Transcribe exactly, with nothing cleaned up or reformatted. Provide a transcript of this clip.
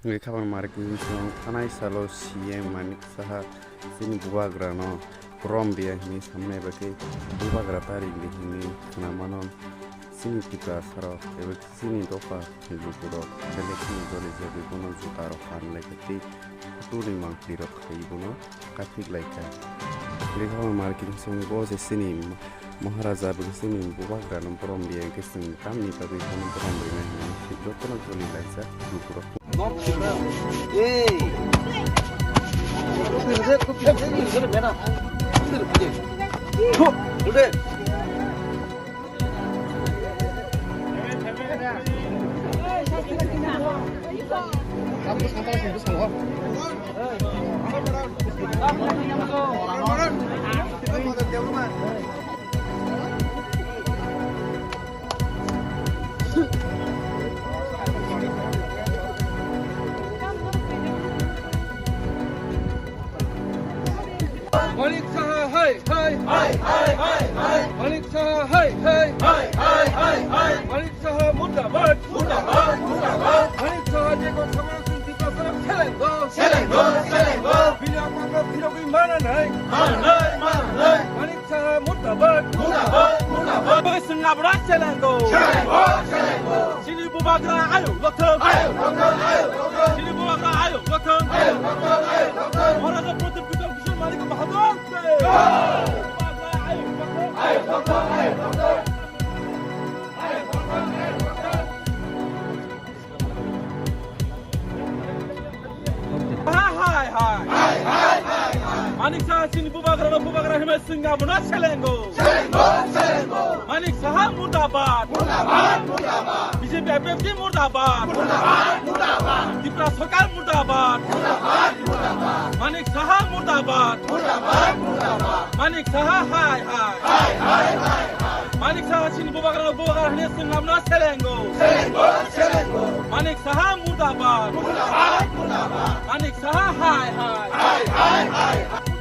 Wngwi kha bang marking chwng thanai salo C M Manik Saha chini bubagrano borom riya hwnwi samnai bagwi bubagra tarik di hwnwi khna mano. Chini Tiprasarok eba chini dopha lukurok belai kheno joli jagwi bono jutarok phan lai kha tei photo ni mangpli rok khai bono kaphik lai kha. Wngwi kha bang marking chwng bo je chini Maharaja bo chini bubagrano borom riya hwnkhe chwng tamni bagwi bono borom rinai hwnwi jotono joli laijak lukurok. Hey! Manik Saha hai hai. Hai, hai, hai, hai. Manik Saha hai hai. Hai, hai, hai, hai. Manik Saha murdabad. Murdabad, murdabad. Manik Saha jekon samana sung Tiprasarok selengo. Selengo, selengo. Bini apanga phirogwi mana nai. Mana nai, mana nai. Manik Saha murdabad. Murdabad, murdabad. Bai sung abra selengo. Selengo, selengo. Chini bubagra ayuk lokthong. Ayuk lokthong, ayuk lokthong. Chini bubagra ayuk lokthong. Ayuk lokthong, ayuk lokthong. Maharaja Pradyut Bikram Kishore Manik Bahadur. Hai, hai, hai. Manik Saha chini bubagra no bubagra hwnwi swngna bono selengo. Selengo, selengo. Manik Saha murdabad. Murdabad, murdabad. B J P I P F T murdabad. Murdabad, murdabad. Tipra Sarkar murdabad. Murdabad, murdabad. Manik Saha murdabad. Murdabad, murdabad. Manik Saha hai hai. Hai, hai, hai, hai. Manik Saha chini bubagra bubagra hwnwi swngna bono selengo. Selengo, selengo. Manik Saha murdabad. Murdabad, murdabad. Manik Saha hai hai. Hai, hai, hai, hai.